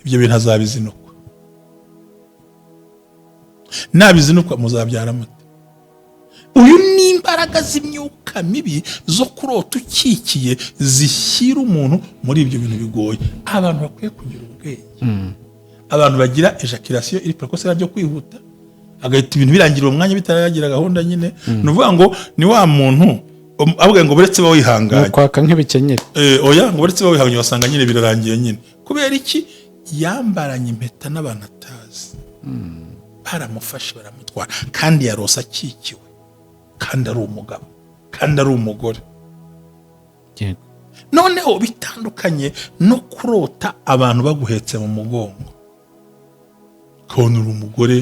Ibyo bintu azabizinukwa. Nabizinukwa, muzabyara mute? Uyu ni imbaraga z'imyuka mibi zo kurota ukikiye, zishyira umuntu muri ibyo bintu bigoye. Abantu bakwiye kugira ubwenge. Abantu bagira éjaculation iri précoce, byo kwihuta, agahita ibintu birangira uwo mwanya bitaragira gahunda nyine. Ni ukuvuga ngo ni wa muntu avuga ngo buretse ba wihanganye. Kwaka nk'ibikenyeri. Oya, ngo uretse wihanganye, wasanga nyine birarangiye nyine. Kubera iki? Yambaranye impeta n'abantu atazi, baramufashe baramutwara, kandi yarose akikiwe, kandi ari umugabo, kandi ari umugore. Noneho bitandukanye no kurota abantu baguhetse mu mugongo, ukabona uri umugore,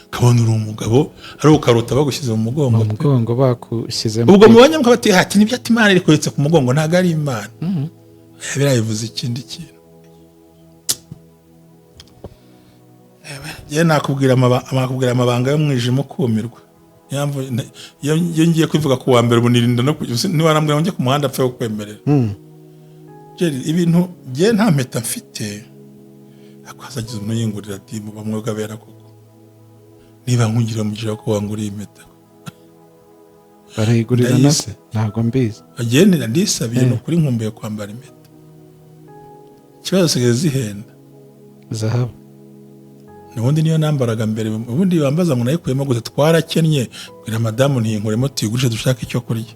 ukabona uri umugabo, ariko ukarota bagushyize mu mugongo. Mu mugongo bakushyizemo. Ubwo mu banyamwuka bati hati nibyo, ati Imana iri kuretse ku mugongo, ntabwo ari Imana. Biriya bivuze ikindi kintu. Njyewe nakubwira amabanga y'umwijima ukumirwa. Niyo mpamvu iyo ngiye kwivuga ku wa mbere, ubu nirinda no ntiwarambwira ngo njye ku muhanda apfe kukwemerera. Jerry, ibintu njye nta mpeta mfite, ariko hazagize umuntu yingurira, ati mu bamwe bw'abera koko, niba nkugira umugisha ko wanguriye impeta. Barayigurira na Ndayise. Se ntabwo mbizi. Agendera ndisabiye. Ni ukuri nkumbuye kwambara impeta. Ikibazo, zisigaye zihenda. Zahabu. Ubundi niyo nambaraga mbere. Ubundi bambaza ngo nayikuyemo gute? Twarakennye, bwira madamu ntiyinkuremo, tuyigurishe dushake icyo kurya.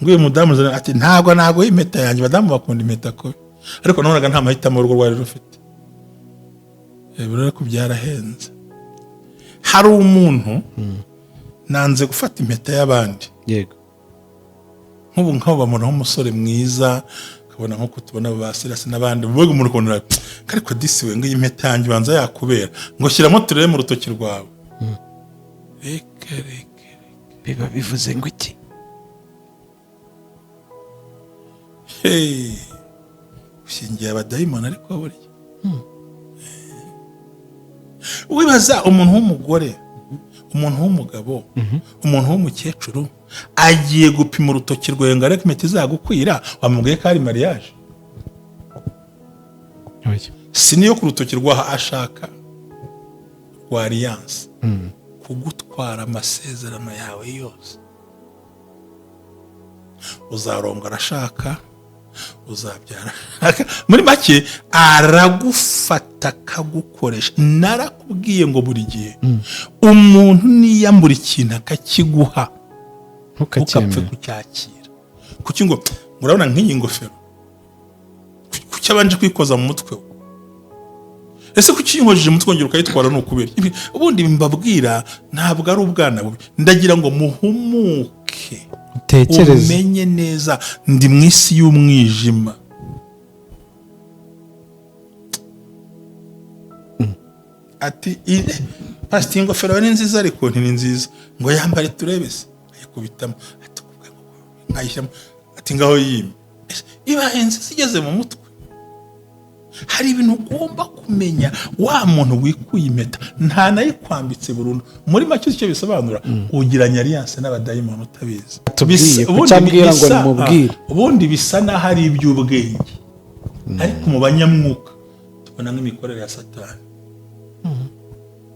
Ngo uyu mudamu ati ntabwo naguha impeta yanjye. Abadamu bakunda impeta kubi, ariko nabonaga nta mahitamo urugo rwari rufite. Rero ko byarahenze, hari umuntu nanze gufata impeta y'abandi. Nk'ubu nk'abo bamubona nk'umusore mwiza, ukabona nk'uko tubona ba Sirasi n'abandi, mbega umuntu ukabona, ariko disi we, ngo iyi mpeta yanjye ubanza yakubera, ngo shyiramo turebe mu rutoki rwawe. Reka reka. Biba bivuze ngo iki? Hey, ushingiye abadayimoni. Ariko burya wibaza umuntu w'umugore, umuntu w'umugabo, umuntu w'umukecuru agiye gupima urutoki rwawe ngo areke impeta izagukwira, wamubwiye ko ari mariage? Oya. Si niyo ku rutoki rwaha, ashaka rwa alliance, kugutwara amasezerano yawe yose. Uzarongora ashaka, uzabyara ashaka. Muri make aragufata akagukoresha. Narakubwiye ngo buri gihe umuntu niyambura ikintu akakiguha, ntukapfe Ntukacyemere. kucyakira. Kuki? Ngo murabona nk'iyi ngofero, kuki abanje kwikoza mu mutwe we? Ese kuki uyinkojeje umutwe wongera ukayitwara? Ni ukubera ubundi mbabwira, ntabwo ari ubwana bubi. Ndagira ngo muhumuke, Utekereze. umenye neza ndi mu isi y'umwijima. Ati pasiti, ingofero yawe ni nziza, ariko ni nziza, ngo yambare turebe se. Ayikubitamo, ati nkayishyiramo, ati ngaho yime. Ese ibaye nziza igeze mu mutwe? Hari ibintu ugomba kumenya. Wa muntu wikuye impeta ntanayikwambitse burundu, muri make icyo bisobanura, ugiranye alliance n'abadayimoni utabizi. Atubwiye, kuki Ubundi ambwira ngo nimubwire? Ubundi bisa n'aho ari iby'ubwenge, ariko mu banyamwuka tubona nk'imikorere ya Satani.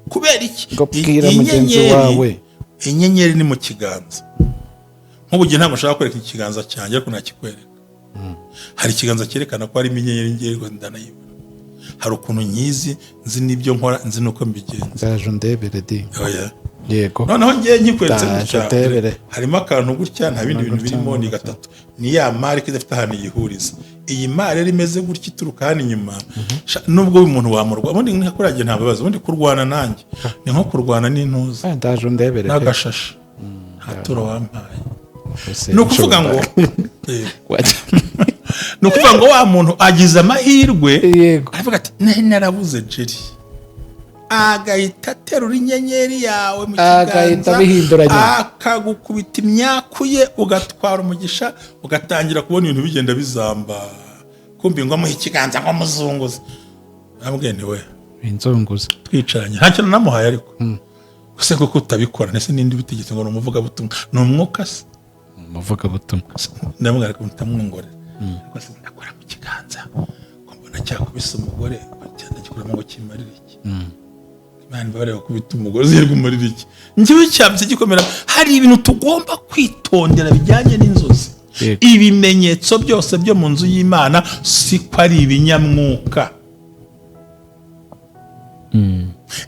Kubera iki? Ngo bwira mugenzi wawe. Inyenyeri ni mu kiganza. Nk'ubu gihe ntabwo nshaka kwereka ikiganza cyanjye, ariko nakikwereka. Hari ikiganza cyerekana ko harimo inyenyeri, ngewe ndanayibona. Hari ukuntu nyizi, nzi n'ibyo nkora, nzi n'uko mbigenza. Ndaje undebere di. Oya. Yego. Noneho ngewe nkikweretse Ndaje gutya, ndebere. harimo akantu gutya, nta bindi bintu Gutya, birimo, ni gutya. gatatu. Ni ya mari idafite ahantu yihuriza. Iyi mari rero imeze gutya, ituruka hano inyuma. Nubwo uyu muntu wamurwa, ubundi nka kuriya gihe nta mbabazi. Ubundi kurwana nanjye ni nko kurwana n'intuza Ah, ndaje undebere pe. n'agashashi. Nta turo wampaye. Ese Ni ukuvuga ngo nshobora- ni ukuvuga ngo wa muntu agize amahirwe, aravuga ati nari narabuze Jerry, agahita aterura inyenyeri yawe mu Agahita kiganza, abihinduranya. akagukubita imyaku ye, ugatwara umugisha, ugatangira kubona ibintu bigenda bizamba. Kumbi ngo amuhe ikiganza ngo amuzunguze, nabwiye nti we Inzunguza. twicaranye, nta kintu namuhaye, ariko gusa kuko utabikora, ndetse n'indi bitegetse ngo ni umuvugabutumwa, ni umwuka se? Umuvugabutumwa. Ndamubwira ko ntamwongorera, ariko se ndakora mu kiganza ko mbona cyakubise umugore. Nkagikuramo ngo kimarire iki? Imana ibabarire, kubita umugozi yerwa umarire iki? Njyewe cyabye gikomera. Hari ibintu tugomba kwitondera bijyanye n'inzozi. Ibimenyetso byose byo mu nzu y'Imana siko ari ibinyamwuka.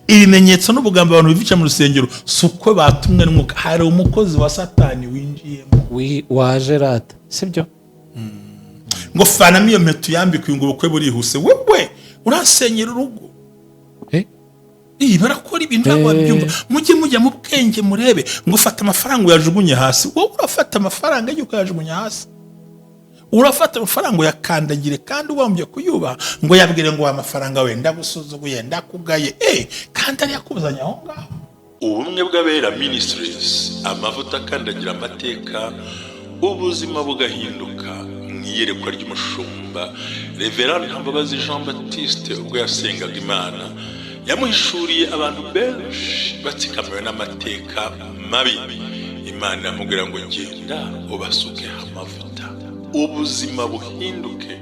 Ibimenyetso n'ubugambo abantu bivica mu rusengero si uko batumwe n'umwuka. Hari umukozi wa Satani winjiyemo. Waje rata, sibyo? Ngo fanamo iyo mpeta uyambike uyu, ngo ubukwe burihuse. Wewe urasenyera urugo. Iyi barakora ibintu ntabwo babyumva. Mujye mujya mu bwenge murebe. Ngo ufate amafaranga uyajugunye hasi. Wowe urafata amafaranga igihe ukayajugunya hasi, urafata amafaranga uyakandagire kandi ugombye kuyubaha. Ngo yabwire ngo amafaranga we ndagusuzuguye, ndakugaye, kandi ari yakuzanye aho ngaho. Ubumwe bw'Abera Ministries, amavuta akandagira amateka, ubuzima bugahinduka. Mu iyerekwa ry'umushumba Reverend Ntambabazi Jean Baptiste, ubwo yasengaga Imana, yamuhishuriye abantu benshi batsikamiwe n'amateka mabi. Imana iramubwira ngo genda ubasukeho amavuta, ubuzima buhinduke,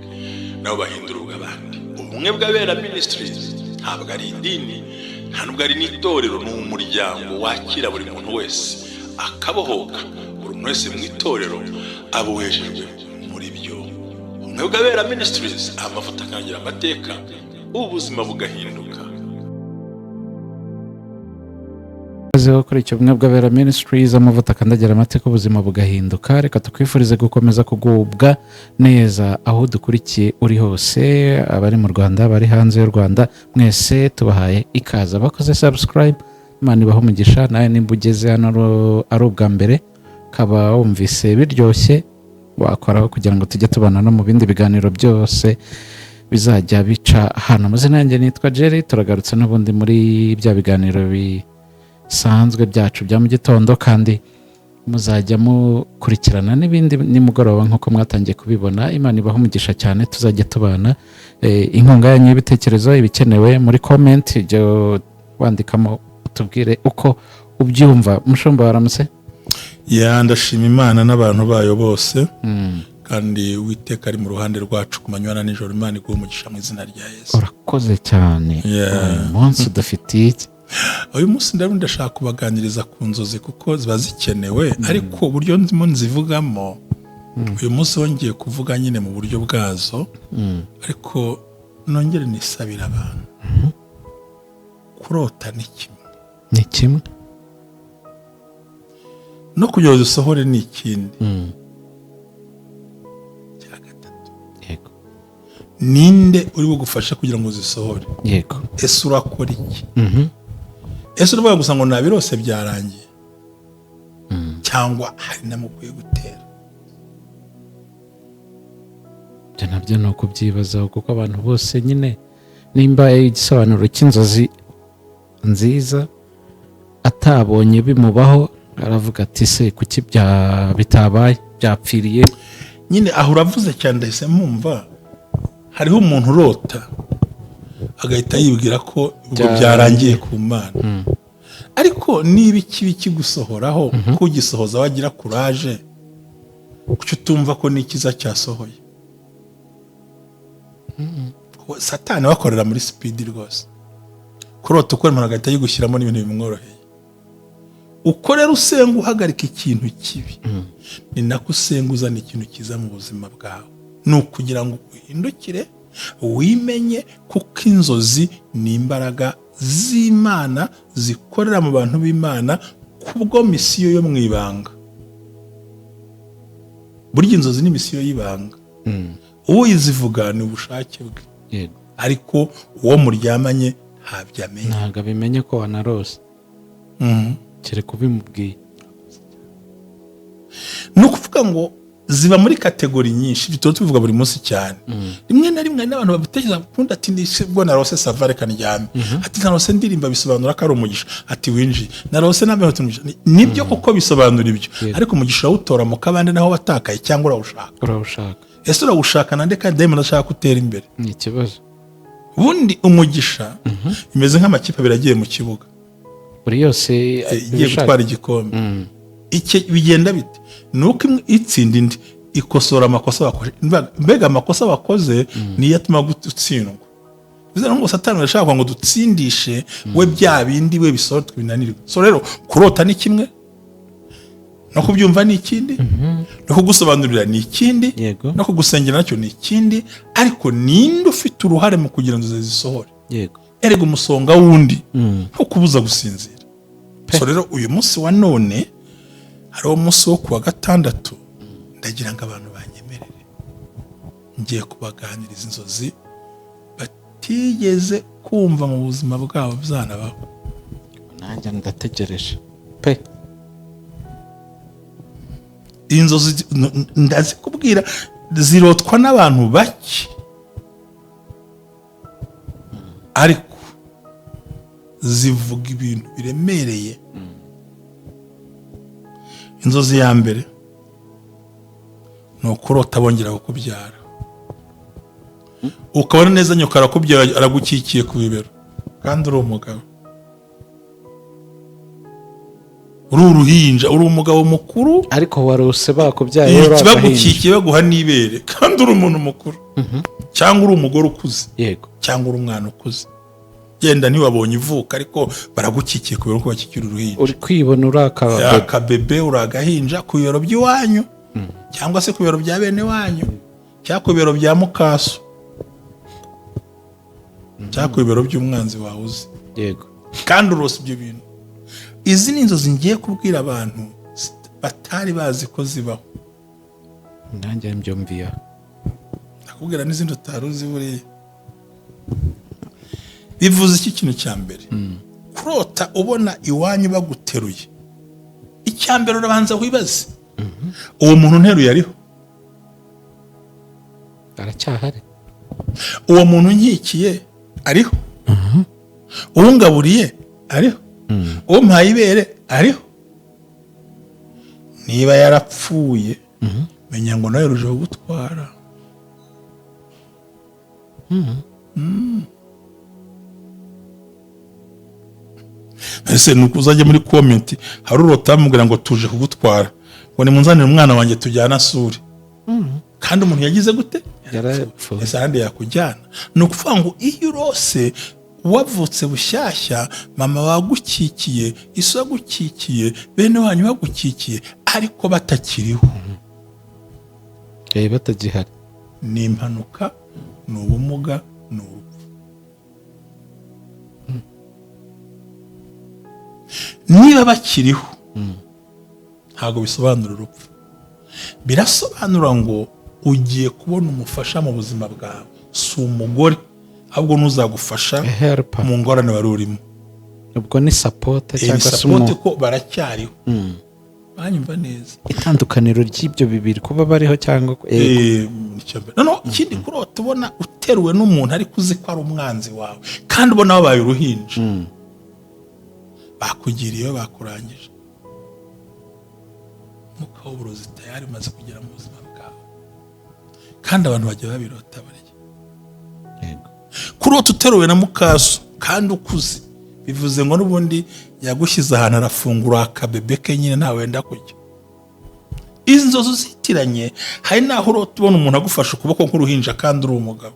nabo bahindura ubw'abandi. Ubumwe bw'Abera Ministries ntabwo ari idini, nta nubwo ari n'itorero. Ni umuryango wakira buri muntu wese akabohoka. Buri muntu wese mu itorero aba wejejwe muri byo. Ubumwe bw'Abera Ministries, amavuta akangira amateka, ubuzima bugahinduka. Zeho kuri icyo, Bumwe bw'Abera Ministries, amavuta akandagira amateka, ubuzima bugahinduka. Reka tukwifurize gukomeza kugubwa neza aho dukurikiye uri hose, abari mu Rwanda, abari hanze y'u Rwanda, mwese tubahaye ikaze. Abakoze subscribe, Imana ibahe umugisha. Nawe nimba ugeze hano ari ubwa mbere, ukaba wumvise biryoshye, wakoraho kugira ngo tujye tubana no mu bindi biganiro byose bizajya bica hano. Amazina yanjye nitwa Jerry. Turagarutse n'ubundi muri bya biganiro bisanzwe byacu bya mu gitondo, kandi muzajya mukurikirana n'ibindi nimugoroba nk'uko mwatangiye kubibona. Imana ibahe umugisha cyane, tuzajya tubana. Inkunga yanyu y'ibitekerezo ibikenewe muri comment, jya wandikamo utubwire uko ubyumva. Mushumba, waramutse? Yeah, ndashima Imana n'abantu bayo bose, kandi Uwiteka ari mu ruhande rwacu ku manywa na nijoro. Imana iguha umugisha mu izina rya Yesu. Urakoze cyane. Yeah. Uyu munsi udufitiye iki? Uyu munsi ndabona ndashaka kubaganiriza ku nzozi kuko ziba zikenewe, ariko uburyo ndimo nzivugamo uyu munsi wongeye kuvuga nyine mu buryo bwazo, ariko nongere nisabira abantu: kurota ni kimwe, Ni kimwe. no kugira ngo zisohore ni ikindi. Cya gatatu, ninde uri bugufashe kugira ngo zisohore? Ese urakora iki? Ese uravuga gusa ngo nabirose byarangiye, cyangwa hari intambwe ukwiye gutera? Ibyo nabyo ni ukubyibazaho, kuko abantu bose nyine nimba igisobanuro cy'inzozi nziza atabonye bimubaho, aravuga ati: "Se kuki bitabaye, byapfiriye?" Nyine aho uravuze cyane, ndahise mpumva hariho umuntu urota agahita yibwira ko ubwo byarangiye ku Mana. Ariko niba ikibi kigusohoraho, kugisohoza wagira courage, kuki utumva ko n'ikiza cyasohoye? Kuko Satani bakorera muri speed rwose. Kurota ukora, umuntu agahita yigushyiramo n'ibintu bimworoheye. Uko rero usenga uhagarika ikintu kibi, ni nako usenga uzana ikintu cyiza mu buzima bwawe. Ni ukugira ngo uhindukire, wimenye, kuko inzozi ni imbaraga z'Imana zikorera mu bantu b'Imana kubwo mission yo mu ibanga. Burya inzozi ni mission y'ibanga. Uyizivuga ni ubushake bwe, ariko uwo muryamanye ntabyo amenya. Ntabwo abimenye ko wanarose, kereka ubimubwiye. Ni ukuvuga ngo ziba muri catégorie nyinshi, tuba tubivuga buri munsi cyane. Rimwe na rimwe hari n'abantu babitekereza ukundi, ati: "Nibwo narose, ça va, reka ndyame." Ati: "Narose ndirimba, bisobanura ko ari umugisha." Ati: "Winjiye, narose nambaye umugisha." Nibyo koko bisobanura ibyo, ariko umugisha urawutora mu kabande naho watakaye, cyangwa urawushaka? Urawushaka. Ese urawushaka nande kandi dayimoni ashaka gutera imbere? Ni ikibazo. Ubundi umugisha imeze nk'amakipe abiri agiye mu kibuga, Buri yose igiye ibishaka. gutwara igikombe. Iki bigenda bite? Ni uko imwe itsinda indi ikosora amakosa bakoze. Mbega amakosa bakoze niyo atuma utsindwa. Bivuze ngo Satani arashaka ngo dutsindishe we bya bindi we bisohora twibinanirwe. So rero kurota ni kimwe, no kubyumva ni ikindi, no kugusobanurira ni ikindi, no kugusengera nacyo ni ikindi. Ariko ninde ufite uruhare mu kugira ngo zisohore? Erega umusonga wundi ntukubuza gusinzira. So rero uyu munsi wa none, hariho umunsi wo kuwa gatandatu, ndagira ngo abantu banyemerere, ngiye kubaganiriza inzozi batigeze kumva mu buzima bwabo byanabaho. Nanjye ndategereje pe. Inzozi ndazikubwira, zirotwa n'abantu bake, ariko zivuga ibintu biremereye. Inzozi ya mbere ni ukurota bongera kukubyara, ukabona neza nyoko arakubyara, aragukikiye ku bibero, kandi uri umugabo, uri uruhinja, uri umugabo mukuru. Ariko warose bakubyaye uri agahinja. Bagukikiye, baguha n'ibere, kandi uri umuntu mukuru, cyangwa uri umugore ukuze, cyangwa uri umwana ukuze. Genda ntiwabonye ivuka, ariko baragukikiye kubera ko bakikira uruhinja. Uri kwibona uri akabebe. Akabebe, uri agahinja ku bibero by'iwanyu, cyangwa se ku bibero bya bene wanyu, cyangwa ku bibero bya mukaso, cyangwa ku bibero by'umwanzi wawe uzi. Kandi urose ibyo bintu. Izi ni inzozi ngiye kubwira abantu batari bazi ko zibaho. Nanjye mbyumviye. Ndakubwira n'izindi utari uzi. Buriya bivuze iki? Kintu cya mbere, kurota ubona iwanyu baguteruye, icya mbere urabanza wibaze: uwo muntu nteruye ariho? Aracyahari? Uwo muntu nkikiye ariho? Uwungaburiye ariho? Uwo mpaye ibere ariho? Niba yarapfuye, menya ngo nawe ruje kugutwara. Ese ni uko uzajya muri comment, hari urota bamubwira ngo tuje kugutwara, ngo nimunzanire umwana wanjye tujyane asure, kandi umuntu yagize gute? Yarapfuye. Ese ahandi yakujyana? Ni ukuvuga ngo iyo urose wavutse bushyashya, mama wagukikiye, iso agukikiye, bene wanyu bagukikiye, ariko batakiriho, Batagihari, ni impanuka, ni ubumuga, ni urupfu. Niba bakiriho, ntabwo bisobanura urupfu, birasobanura ngo ugiye kubona umufasha mu buzima bwawe. Si umugore, ahubwo n'uzagufasha helper mu ngorane wari urimo. Ubwo ni support Ni cyangwa se support, ko baracyariho. Banyumva neza? Itandukaniro ry'ibyo bibiri, kuba bariho cyangwa Icya mbere. Noneho ikindi, kurota ubona uteruwe n'umuntu ariko uzi ko ari umwanzi wawe, kandi ubona wabaye uruhinja, bakugiriye, bakurangije, umwuka w'uburozi tayari umaze kugera mu buzima bwawe. Kandi abantu bajya babirota barya. Kurota uteruwe na mukaso kandi ukuze, bivuze ngo n'ubundi yagushyize ahantu arafungura akabebe ke nyine, ntawe wenda kujya. Izi nzozi uzitiranye, hari n'aho urota ubona umuntu agufashe ukuboko nk'uruhinja kandi uri umugabo.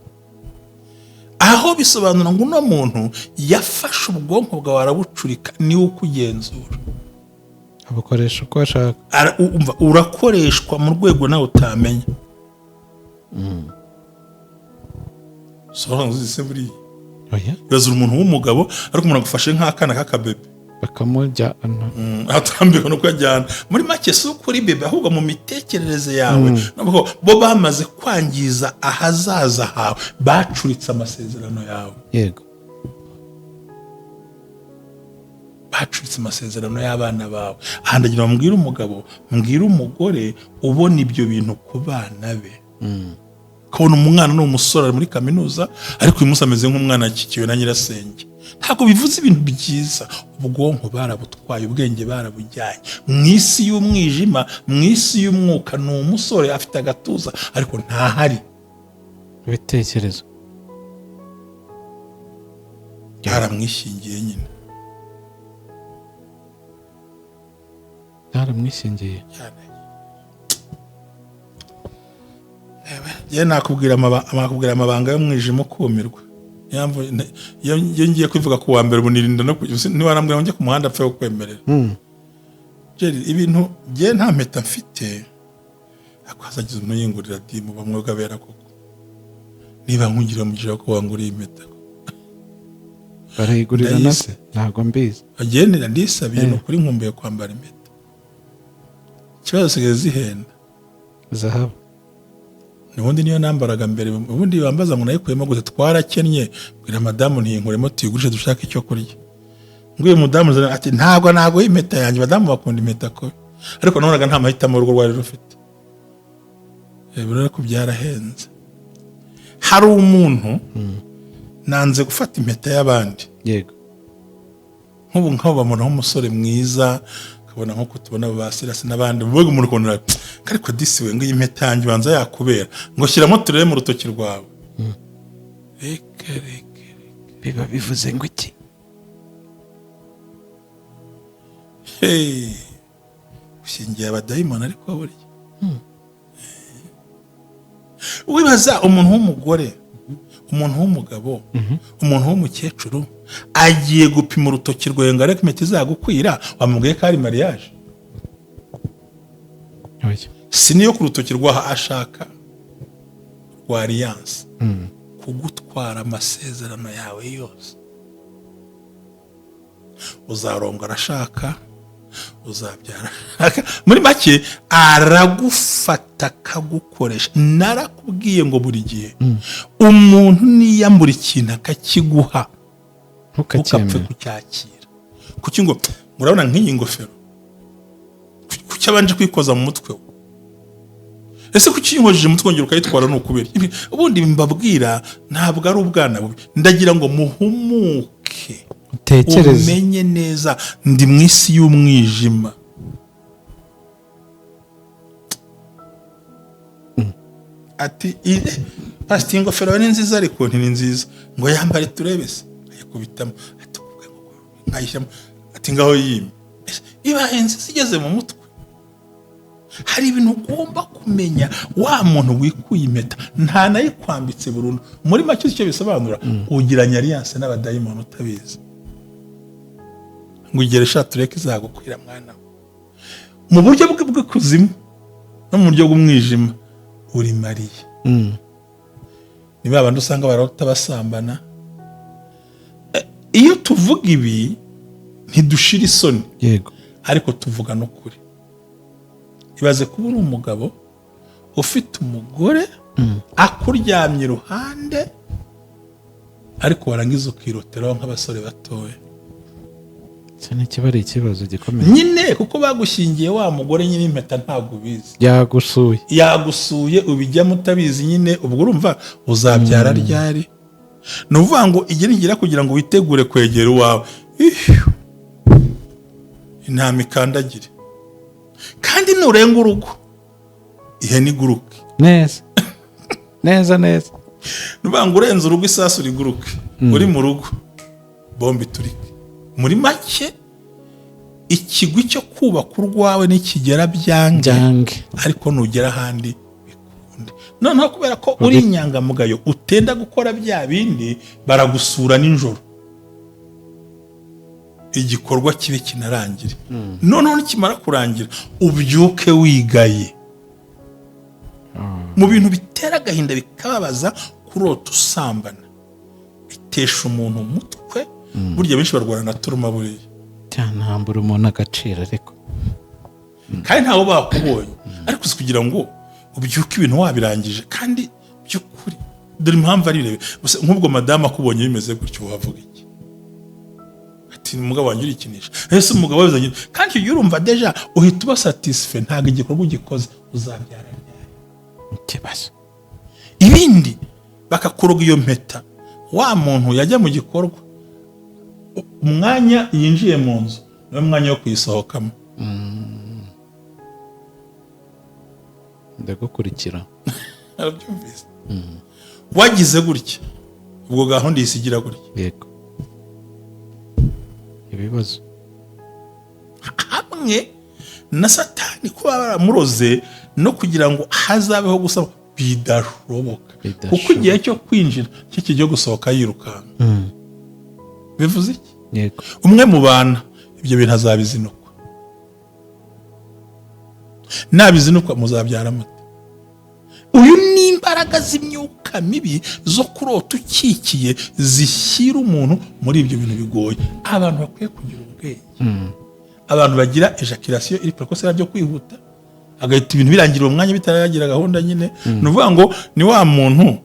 Aho bisobanura ngo uno muntu yafashe ubwonko bwawe arabucurika, niwe ukugenzura. Abukoresha uko ashaka. Umva, urakoreshwa mu rwego nawe utamenya. Sobanura se buriya? Oya. Bibaza umuntu w'umugabo, ariko umuntu agufashe nk'akana k'akabebe. Bakamujyana. Atambirwa no kuyajyana. Muri make, si ukuri bebe, ahubwo mu mitekerereze yawe. Nubwo bo bamaze kwangiza ahazaza hawe, bacuritse amasezerano yawe. Bacuritse amasezerano y'abana bawe. Aha ndagira ngo mbwire umugabo, mbwire umugore ubona ibyo bintu ku bana be, ukabona umwana ni umusore, ari muri kaminuza, ariko uyu munsi ameze nk'umwana akikiwe na nyirasenge, ntabwo bivuze ibintu byiza. Ubwonko barabutwaye, ubwenge barabujyanye mu isi y'umwijima, mu isi y'umwuka. Ni umusore, afite agatuza, ariko ntahari. Ibitekerezo. Baramwishingiye nyine. Baramwishingiye. Cyane. Njyewe nakubwira amabanga y'umwijima ukumirwa. Niyo mpamvu iyo ngiye kwivuga ku wa mbere, ubu nirinda no ntiwarambwira ngo njye ku muhanda apfe kukwemerera. Jerry, ibintu njye nta mpeta mfite, ariko hazagize umuntu yingurira ati mu bamwe bw'abera koko, niba nkugira umugisha ko wanguriye impeta. Barayigurira na Ndayise. Se ntabwo mbizi. Bagendera ndisabiye. Ni ukuri nkumbuye kwambara impeta. Ikibazo, zisigaye zihenda. Zahabu. Ubundi niyo nambaraga mbere. Ubundi bambaza ngo nayikuyemo gute? Twarakennye, bwira madamu ntiyinkuremo tuyigurishe dushake icyo kurya. Ngo uyu mudamu ati ntabwo naguha impeta yanjye. Abadamu bakunda impeta ko, ariko nabonaga nta mahitamo urugo rwari rufite. Rero ko byarahenze, hari umuntu nanze gufata impeta y'abandi. Nk'ubu nk'abo bamubona nk'umusore mwiza, ukabona nk'uko tubona ba Sirasi n'abandi, mbega umuntu ukabona ariko disi we, ngo iyi mpeta yanjye ubanza yakubera, ngo shyiramo turebe mu rutoki rwawe. Reka reka. Biba bivuze ngo iki? Hey, ushingiye abadayimoni. Ariko burya wibaza umuntu w'umugore, umuntu w'umugabo, umuntu w'umukecuru agiye gupima urutoki rwawe ngo areke impeta izagukwira, wamubwiye ko ari mariage? Oya. Si niyo ku rutoki rwaha, ashaka rwa alliance, kugutwara amasezerano yawe yose. Uzarongora ashaka, uzabyara ashaka. Muri make aragufata akagukoresha. Narakubwiye ngo buri gihe umuntu niyambura ikintu akakiguha, ntukapfe Ntukacyemere. kucyakira. Kuki ngo murabona nk'iyi ngofero, kuki abanje kwikoza mu mutwe we? Ese kuki uyinkojeje umutwe wongera ukayitwara? Ni ukubera ubundi mbabwira, ntabwo ari ubwana bubi. Ndagira ngo muhumuke, utekereze, umenye neza ndi mu isi y'umwijima. Ati pasiti, ingofero yawe ni nziza, ariko ni nziza, ngo yambare turebe se. Ayikubitamo, ati nkayishyiramo, ati ngaho yime. Ibaye nziza igeze mu mutwe. Hari ibintu ugomba kumenya. Wa muntu wikuye impeta ntanayikwambitse burundu, muri make icyo bisobanura, ugiranye alliance n'abadayimoni utabizi. Ngo ugere sha tureke izagukwira mwana we. Mu buryo bw'ikuzimu no mu buryo bw'umwijima uri mariye. Ni ba bandi usanga barota basambana. Iyo tuvuga ibi ntidushira isoni, ariko tuvuga n'ukuri. Ibaze kuba uri umugabo ufite umugore akuryamye iruhande, ariko warangiza ukiroteraho nk'abasore batoya. Icyo ni kiba ari ikibazo gikomeye. Nyine kuko bagushyingiye wa mugore nyine impeta ntabwo ubizi. Yagusuye. Yagusuye, ubijyamo utabizi nyine. Ubwo urumva uzabyara ryari? Ni ukuvuga ngo igihe nigera kugira ngo witegure kwegera uwawe. Ihiu. Intama ikandagire, kandi nurenga urugo ihene iguruke. Neza neza neza. Ni ukuvuga ngo urenze urugo isasu riguruke, uri mu rugo bombe iturike. Muri make ikigwi cyo kubaka urwawe nikigera byange, byange, ariko nugera ahandi bikunde. Noneho kubera ko uri inyangamugayo, utenda gukora bya bindi, baragusura nijoro, igikorwa kibe kinarangire. Noneho nikimara kurangira ubyuke wigaye. Mu bintu bitera agahinda bikababaza, kurota usambana bitesha umuntu umutwe. Burya benshi barwana na trauma buriya. Cyanambura umuntu agaciro ariko. Kandi ntawe bakubonye, ariko uzi kugira ngo ubyuke ibintu wabirangije. Kandi by'ukuri dore impamvu ari birebire. Gusa nk'ubwo madamu akubonye bimeze gutyo, wavuga iki? Ati umugabo wanjye urikinisha. Ese umugabo wabizanye? Kandi icyo gihe urumva déjà uhita uba satisfait, ntabwo igikorwa ugikoze. Uzabyara ryari? Ikibazo. Ibindi bakakuroga iyo mpeta. Wa muntu yajya mu gikorwa, umwanya yinjiye mu nzu niwo mwanya wo kuyisohokamo. Ndagukurikira. Arabyumvise, wagize gutya, ubwo gahunda isigira gutya. Yego, ibibazo. Hamwe na Satani kuba baramuroze no kugira ngo hazabeho gusaba. Bidashoboka. Bidashoboka. Kuko igihe cyo kwinjira cyo kijya gusohoka yirukanka. Bivuze iki? Umwe mu bana ibyo bintu azabizinukwa. Nabizinukwa, muzabyara mute? Uyu ni imbaraga z'imyuka mibi zo kurota ukikiye, zishyira umuntu muri ibyo bintu bigoye. Abantu bakwiye kugira ubwenge. Abantu bagira éjaculation iri précoce byo kwihuta, agahita ibintu birangira uwo mwanya bitaragira gahunda nyine. Ni ukuvuga ngo ni wa muntu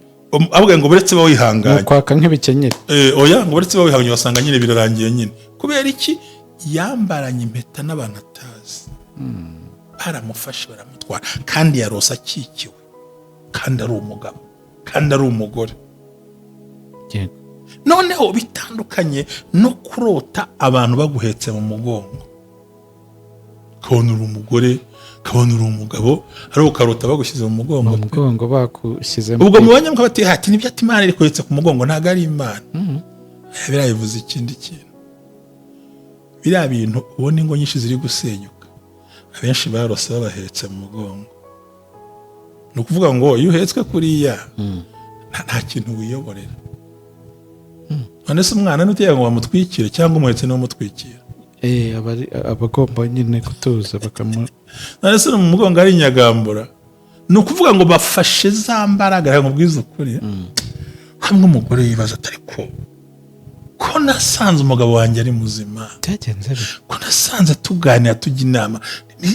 avuga ngo buretse ba Ni wihanganye. ukwaka nk'ibikenyeri. Oya, ngo uretse wihanganye, wasanga nyine birarangiye nyine. Kubera iki? Yambaranye impeta n'abantu atazi, baramufashe baramutwara, kandi yarose akikiwe, kandi ari umugabo, kandi ari umugore. Noneho bitandukanye no kurota abantu baguhetse mu mugongo, ukabona uri umugore, ukabona uri umugabo, ariko ukarota bagushyize mu mugongo. Mu mugongo bakushyizemo. Ubwo mu banyamwuka bati hati nibyo, ati Imana iri kuretse ku mugongo, ntabwo ari Imana. Biriya bivuze ikindi kintu. Biriya bintu ubona, ingo nyinshi ziri gusenyuka, abenshi barose babahetse mu mugongo. Ni ukuvuga ngo iyo uhetswe kuriya, nta kintu wiyoborera. None se umwana n'utiyaga ngo bamutwikire, cyangwa umuhetse niwe umutwikira? Aba agomba nyine gutuza bakamu None se mu mugongo ari inyagambura? Ni ukuvuga ngo bafashe za mbaraga. Reka nkubwize ukuri, hamwe umugore yibaza atari ko nasanze umugabo wanjye ari muzima, Byagenze bite? ko nasanze tuganira, tujya inama,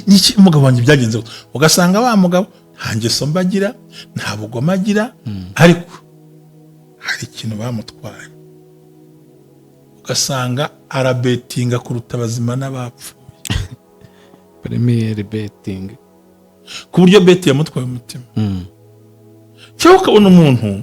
niki umugabo wanjye byagenze gute? Ugasanga wa mugabo nta ngeso mbi agira, nta bugome agira, ariko hari ikintu bamutwaye. Ugasanga arabetinga kuruta abazima n'abapfuye. Premier betting. Ku buryo bet yamutwaye umutima. Cyangwa ukabona umuntu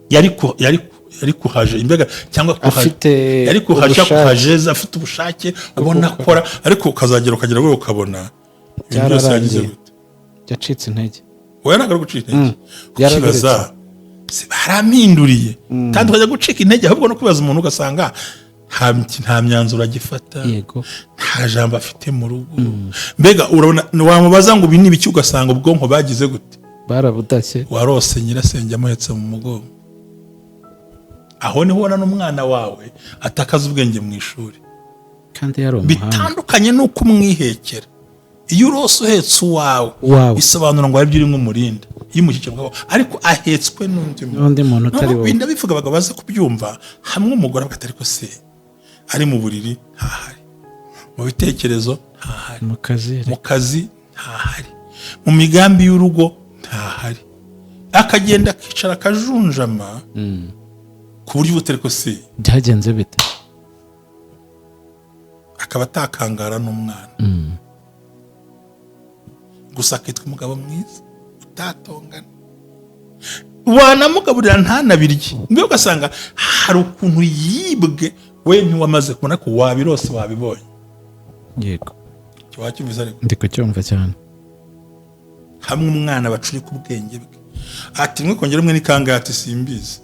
yari kuhaje imbega cyangwa Afite yari kuhaje ubushake. Kuhajeza, afite ubushake, ubona akora, ariko ukazagera ukagera rwego ukabona ibintu byose yagize Byararangiye. gute? Yacitse intege. Wowe ntabwo ari gucika intege. Byaragarutse. Ukibaza se barampinduriye, kandi ukajya gucika intege ahubwo no kwibaza umuntu, ugasanga nta myanzuro agifata, nta jambo afite mu rugo. Mbega urabona wamubaza ngo ibi ni ibiki, ugasanga ubwonko bagize gute? Barabudashye. Warose nyirasenge amuhetse mu mugongo. Aho niho ubona n'umwana wawe atakaza ubwenge mu ishuri. Kandi yari umuhanga. Bitandukanye n'uko umwihekera. Iyo urose uhetse uwawe, Uwawe. bisobanura ngo hari ibyo urimo umurinda iyo umushyikira bwawe, ariko ahetswe n'undi muntu. N'undi muntu utari Noneho wowe. binda bivuga, abagabo baze kubyumva. Hamwe umugore avuga ati ariko se ari mu buriri ntahari, mu bitekerezo ntahari, Mu kazi. mu kazi ntahari, mu migambi y'urugo ntahari, akagenda akicara akajunjama ku buryo ubutari ko se Byagenze bite? Akaba atakangara n'umwana, gusa akitwa umugabo mwiza utatongana, wanamugaburira ntanabirye. Mbega ugasanga hari ukuntu yibwe, we ntiwamaze kubona ko wabirose, wabibonye. Wacyumvise ariko? Ndi kucyumva cyane. Hamwe umwana bacurika ubwenge bwe, ati rimwe kongera umwe ni kangahe? Ati simbizi.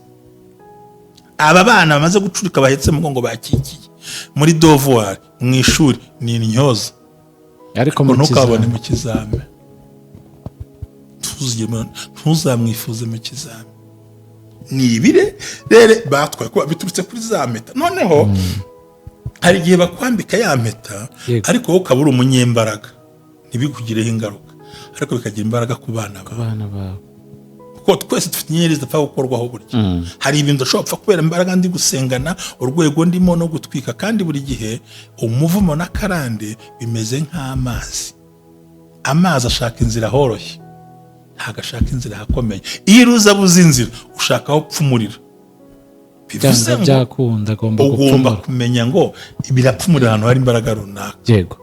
Aba bana bamaze gucurika, bahetse mu mugongo, bakikiye muri devoir mu ishuri ni intyoza. Ariko mu Ngo ntukabone kizami. Mu kizami ntuzamwifuze mu kizami. Ni ibire rero batwaye kuba biturutse kuri za mpeta. Noneho hari igihe bakwambika ya mpeta, ariko wowe ukaba uri umunyembaraga, ntibikugireho ingaruka, ariko bikagira imbaraga ku bana bawe. Abana bawe. Kuko twese dufite inyenyeri zidapfa gukorwaho. Burya hari ibintu udashobora gupfa kubera imbaraga ndi gusengana, urwego ndimo no gutwika. Kandi buri gihe umuvumo n'akarande bimeze nk'amazi. Amazi ashaka inzira horoshye, ntabwo ashaka inzira ahakomeye. Iyo uruza abuze inzira, ushaka aho upfumurira. Bivuze Byanga ngo byakunda agomba ugomba gupfumura. kumenya ngo birapfumurira ahantu hari imbaraga runaka.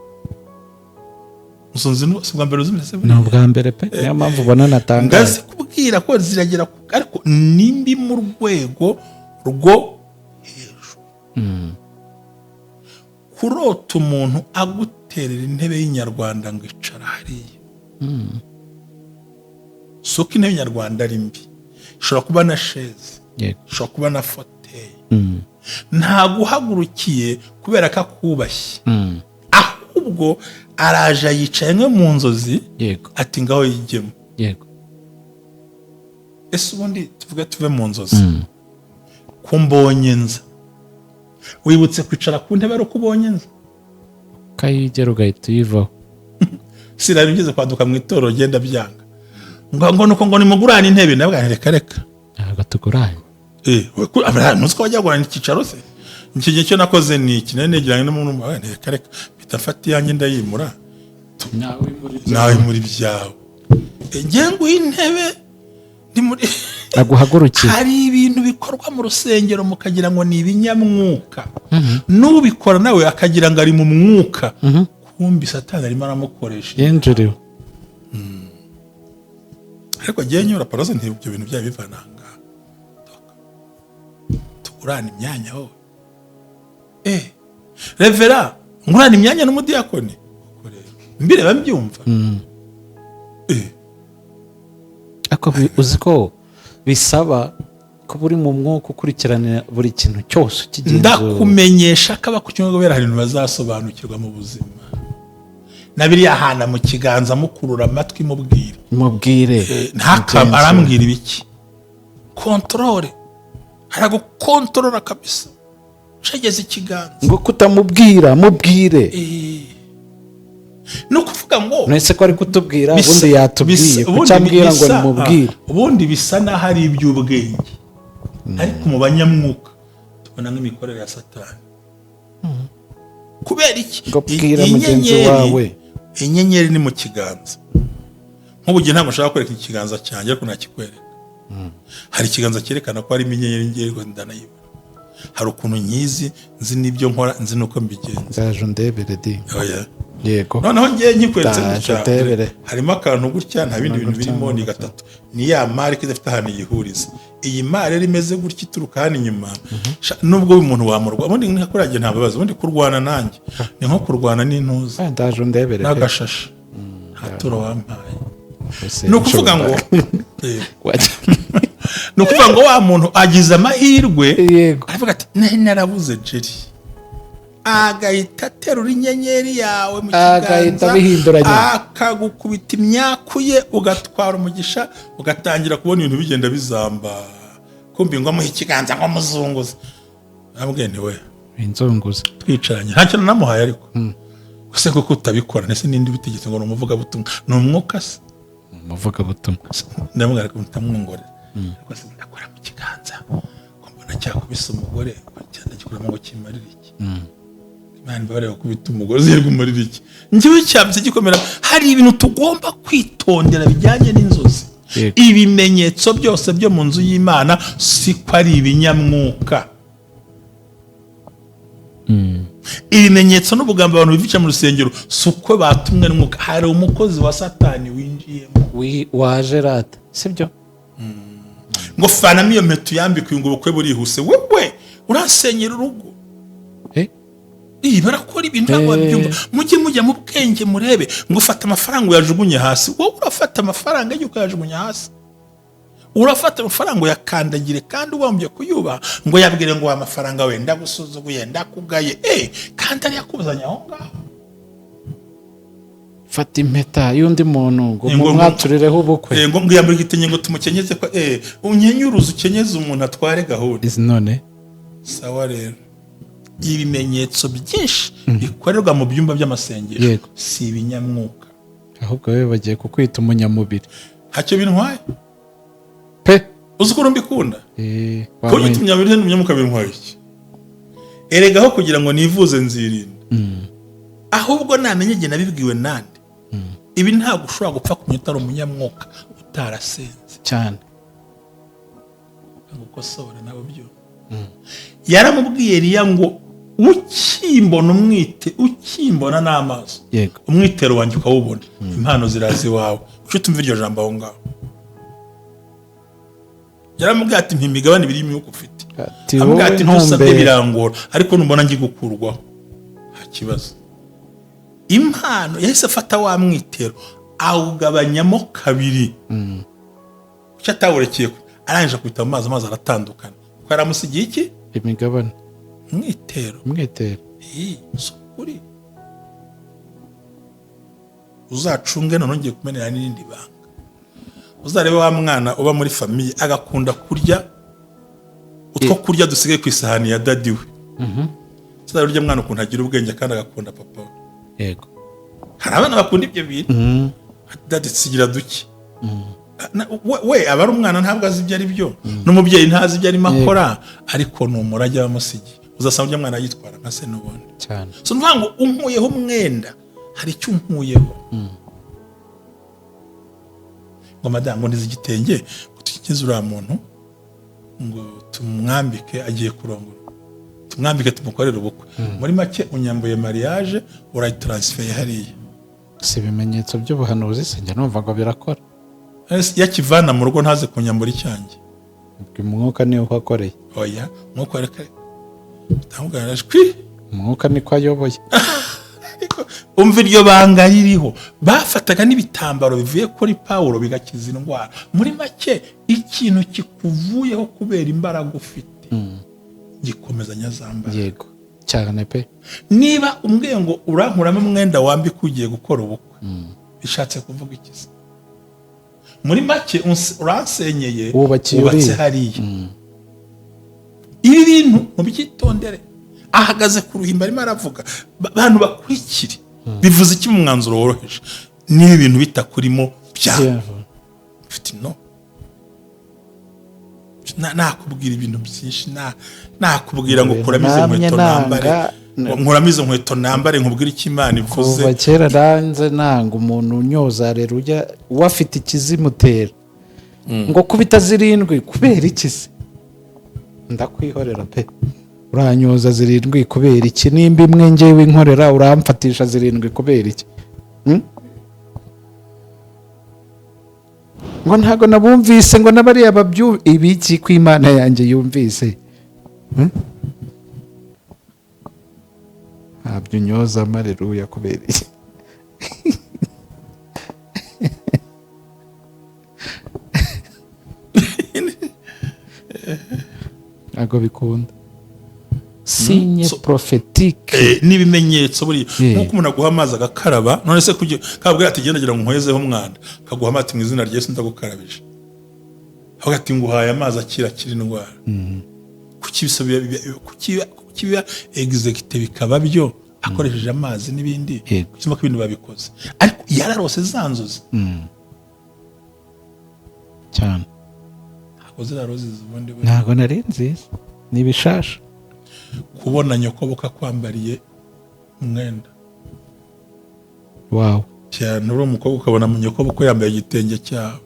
Usunze si ubwa mbere uzumvise Ni buriya? ubwa mbere pe, niyo mpamvu ubona natangaye. Ngazi kubwira ko ziragera ariko ni mbi mu rwego rwo hejuru. Kurota umuntu aguterera intebe y'inyarwanda ngo icara hariya, si uko intebe y'inyarwanda ari mbi, ishobora kuba na chaise, ishobora kuba na fauteuil. Ntaguhagurukiye kubera ko akubashye, ahubwo araje yicaye nko mu nzozi, ati ngaho yigemo. Ese ubundi tuvuge tuve mu nzozi, ko mbonye nza, wibutse kwicara ku ntebe ari uko ubonye nza? Ukayigera ugahita uyivaho. Sinari ngeze kwaduka mu itorero, genda byanga ngo nuko ngo nimugurane intebe. Nabwo reka reka. Ntabwo tuguranye. Ntuzi ko bajya kugurana icyicaro se? Iki gihe cyo nakoze ni iki? Nari negeranye n'umuntu, reka reka, mpita mfata iyanjye ndayimura. Nawe muri byawe. Ngiye nguha intebe ndi muri Aguhagurukiye. Hari ibintu bikorwa mu rusengero mukagira ngo ni ibinyamwuka, n'ubikora nawe akagira ngo ari mu mwuka, kumbi Satani arimo aramukoresha. Yinjiriwe. Ariko ngiye nyura parose, nti ibyo bintu byaba bivana aha ngaha, tugurana imyanya wowe, revera ngurana imyanya n'umudiyakoni. Koko rero mbireba mbyumva. Ariko uzi ko bisaba kuba uri mu mwuka, ukurikirana buri kintu cyose ukigenzura. Ndakumenyesha ko abakucyumva kubera hari ibintu bazasobanukirwa mu buzima, na biriya hana mu kiganza mukurura amatwi mubwira. Mubwire. Ntaka Mugenzure. Arambwira ibiki? Contrôle, aragukontorora kabisa, cegeza ikiganza. Ngo kutamubwira, mubwire. Ni ukuvuga ngo Nese ko ari kutubwira, ubundi yatubwiye, ubundi kucyambwira ngo nimubwire. Ubundi bisa n'aho ari iby'ubwenge, ariko mu banyamwuka tubona nk'imikorere ya Satani. Kubera iki? Ngo bwira mugenzi wawe. Inyenyeri ni mu kiganza. Nk'ubu gihe ntabwo nshaka kwereka ikiganza cyanjye, ariko nakikwereka. Hari ikiganza cyerekana ko harimo inyenyeri, ngewe ndanayibona. Hari ukuntu nyizi, nzi n'ibyo nkora, nzi n'uko mbigenza. Ndaje undebere di. Oya. Yego. Noneho ngewe nyikweretse Ndaje gutya, ndebere. harimo akantu gutya, nta bindi bintu Gutya, birimo, ni gutya. gatatu. Ni ya mari idafite ahantu yihuriza. Iyi mari rero imeze gutya, ituruka hano inyuma. Nubwo uyu muntu wamurwa, ubundi nka kuriya gihe nta bibazo. Ubundi kurwana nanjye ni nko kurwana n'intuza Ah, ndaje undebere pe. n'agashashi. Nta turo wampaye. Ese Ni ukuvuga ngo ni ukuvuga ngo wa muntu agize amahirwe, aravuga ati: "Nari narabuze Jerry." Agahita aterura inyenyeri yawe mu Agahita kiganza, abihinduranya. akagukubita imyaku ye, ugatwara umugisha, ugatangira kubona ibintu bigenda bizamba. Kumbi ngo amuhe ikiganza ngo amuzunguze, nabwiye nti: "We." Inzunguza. Twicaranye, nta kintu namuhaye, ariko ese kuko utabikora, ndetse n'indi bitegetse ngo ni umuvugabutumwa, ni umwuka se? Umuvugabutumwa. Ndamubwira ko ntamwongorera, ariko se ndakora mu kiganza ko mbona cyakubise umugore, cyandagikuramo ngo kimarire iki? Imana imbabarire, gukubita umugore uzirwa umarire iki? Njyewe cyabise gikomera. Hari ibintu tugomba kwitondera bijyanye n'inzozi. Ibimenyetso byose byo mu nzu y'Imana siko ari ibinyamwuka. Ibimenyetso n'ubugambo abantu bivica mu rusengero si uko batumwe n'umwuka. Hari umukozi wa Satani winjiyemo. Waje rata, sibyo? Ngo fanamo iyo mpeta uyambike uyu, ngo ubukwe burihuse. Wowe urasenyera urugo. Eh? Iyi barakora ibintu ntabwo babyumva. Mujye mujya mu bwenge murebe. Ngo ufate amafaranga uyajugunye hasi. Wowe urafata amafaranga igihe ukayajugunya hasi, urafata amafaranga uyakandagire kandi ugombye kuyubaha. Ngo yabwire ngo wa mafaranga we, ndagusuzuguye, ndakugaye, kandi ariyo akuzanye aho ngaho. Fata impeta y'undi muntu ngo mumwaturireho ubukwe. Ngo yambure igitenge ngo tumukenyeze ko unyenyuruze, ukenyeze umuntu atware gahunda. Izi none. Sawa rero, ibimenyetso byinshi bikorerwa mu byumba by'amasengesho si ibinyamwuka. Ahubwo wowe bagiye kukwita umunyamubiri. Ntacyo bintwaye. Pe. Uzi ukuntu mbikunda? Kuba wamenye. umunyamubiri n'umunyamwuka bintwaye iki? Erega aho kugira ngo nivuze nzirinda, ahubwo namenye igihe nabibwiwe nande. Ibi ntabwo ushobora gupfa kumenya utari umunyamwuka, utarasenze. Cyane. Ngo ukosore nabo byo. Yaramubwiye Eliya ngo: "Ukimbona umwite, ukimbona n'amaso, umwitero wanjye ukawubona, impano ziraza iwawe." Kuki utumva iryo jambo aho ngaho? Yaramubwiye ati: "Mpa imigabane ibiri y'imyuka ufite." Ati Amubwira wowe ati: "Ibyo usabye ntumbere. birangora, ariko numbona ngiye gukurwaho nta kibazo." Impano yahise afata wa mwitero awugabanyamo kabiri. Kuki atawurekeye arangije akubita mu mazi, amazi aratandukana, kuko yaramusigiye iki? Imigabane. Umwitero. Umwitero. Iyi si ukuri. Uzacunge. None ngiye kumenera n'irindi banga. Uzarebe wa mwana uba muri famille agakunda kurya utwo kurya dusigaye ku isahani ya daddy we. Uzarebe urya mwana ukuntu agira ubwenge kandi agakunda papa we. Hari abana bakunda ibyo bintu. "Daddy, sigira duke." We aba ari umwana, ntabwo azi ibyo ari byo, n'umubyeyi ntazi ibyo arimo akora, ariko ni umurage wamusigiye. Uzasanga urya mwana yitwara nka se n'ubundi. So ni ukuvuga ngo unkuyeho umwenda, hari icyo unkuyeho. Ngo madamu, ngo nize igitenge ngo tukikize uriya muntu, ngo tumwambike, agiye kurongora, tumwambike, tumukorere ubukwe. Muri make unyambuye mariage, urayitaransifeye hariya. Si ibimenyetso by'ubuhanuzi se? Njya numva ngo birakora. Ese iyo akivana mu rugo ntaze kunyambura icyanjye? Ubwo umwuka niwo uhakoreye. Oya, mwuka, reka utamubwira shwi. Umwuka niko ayoboye. Umva, iryo banga ririho, bafataga n'ibitambaro bivuye kuri Pawulo bigakiza indwara. Muri make, ikintu kikuvuyeho kubera imbaraga ufite gikomezanya za mbaraga. Yego, cyane pe. Niba umbwiye ngo urankuramo umwenda wambika ugiye gukora ubukwe, bishatse kuvuga iki se? Muri make uransenyeye. Wubakiye wubatse uriya. Hariya ibi bintu mubyitondere. Ahagaze ku ruhimbi arimo aravuga. Abantu bakurikire, bivuze iki mu mwanzuro woroheje? Niba ibintu bitakurimo bya mfite no nakubwira ibintu byinshi, nakubwira ngo kuramo izo Namye nkweto nambare, nanga- nkuramo izo nkweto nambare, nkubwire icyo Imana ivuze. Kuva kera ranze nanga umuntu unyoza rero ujya uwafite ikizimutera ngo kubita zirindwi. Kubera iki se? Ndakwihorera pe. Uranyoza zirindwi kubera iki? Nimba imwe ngewe inkorera, uramfatisha zirindwi kubera iki? Hmm? Ngo ntabwo nabumvise, ngo n'abariya babyu ibiki ko Imana yanjye yumvise? Hmm? Ntabyo unyoza amareruya kubera iki? Ntabwo bikunda. Signe prophétique. N'ibimenyetso buriya, Yeah. nk'uko umuntu aguha amazi agakaraba. None se kugira kabwira ati genda, gira ngo nkozeho umwanda, kaguha amazi ati mu izina rya Yesu ndagukarabije, avuga ati nguhaye amazi akira, akira indwara. Kuki kuki biba exécuté, bikaba byo akoresheje amazi n'ibindi? Cyangwa ko ibintu babikoze, ariko yararose za nzozi. Cyane. Ntabwo ziriya rozi ubundi Ntabwo nari nziza, ni ibishasha. Kubona nyoko akwambariye umwenda Wawe. cyane, uri umukobwa ukabona mu nyoko ko yambaye igitenge cyawe,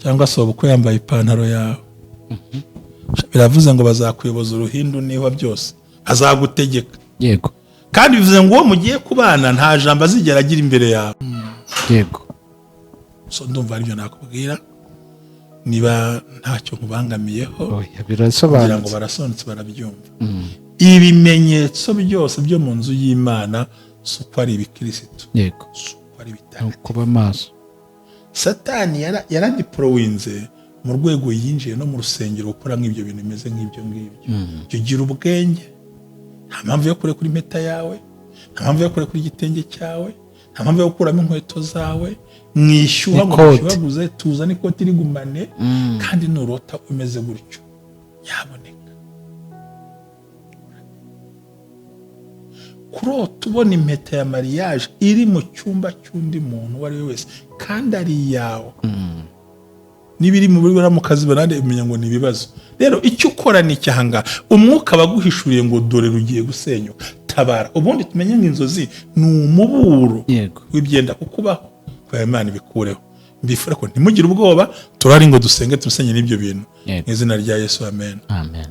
cyangwa se uko yambaye ipantaro yawe, biravuze ngo bazakuyoboza uruhindu niba byose azagutegeka. Kandi bivuze ngo uwo mugiye kubana nta jambo azigera agira imbere yawe. So ndumva aribyo nakubwira, niba ntacyo nkubangamiyeho. Oya, Kugira ngo birasobanutse. Barasobanutse, barabyumva. Ibimenyetso byose byo mu nzu y'Imana si uko ari ibikirisitu, si uko ari Ni ibitagatifu. ukuba maso. Satani yaradiporowinze mu rwego yinjiye no mu rusengero gukora nk'ibyo bintu bimeze nk'ibyo ngibyo. Jya ugira ubwenge. Nta mpamvu yo kurekura impeta yawe, nta mpamvu yo kurekura igitenge cyawe, nta mpamvu yo gukuramo inkweto zawe mwishyuha ngo N'ikote. mushyuhaguze. Tuza n'ikoti rigumane. Kandi nurota umeze gutyo, yaboneka kurota ubona impeta ya mariage iri mu cyumba cy'undi muntu uwo ari we wese kandi ari iyawe, niba iri mu buryo mu kazi barande umenya ngo ni ibibazo. Rero icyo ukora ni icyahangaha: umwuka baguhishuriye ngo dore rugiye gusenyuka, tabara. Ubundi tumenye ngo inzozi ni umuburo w'ibyenda kukubaho, kubera Imana ibikureho. Mbifura ko ntimugire ubwoba, turari ngo dusenge, tusenye n'ibyo bintu. Mu izina rya Yesu, amen. Amen.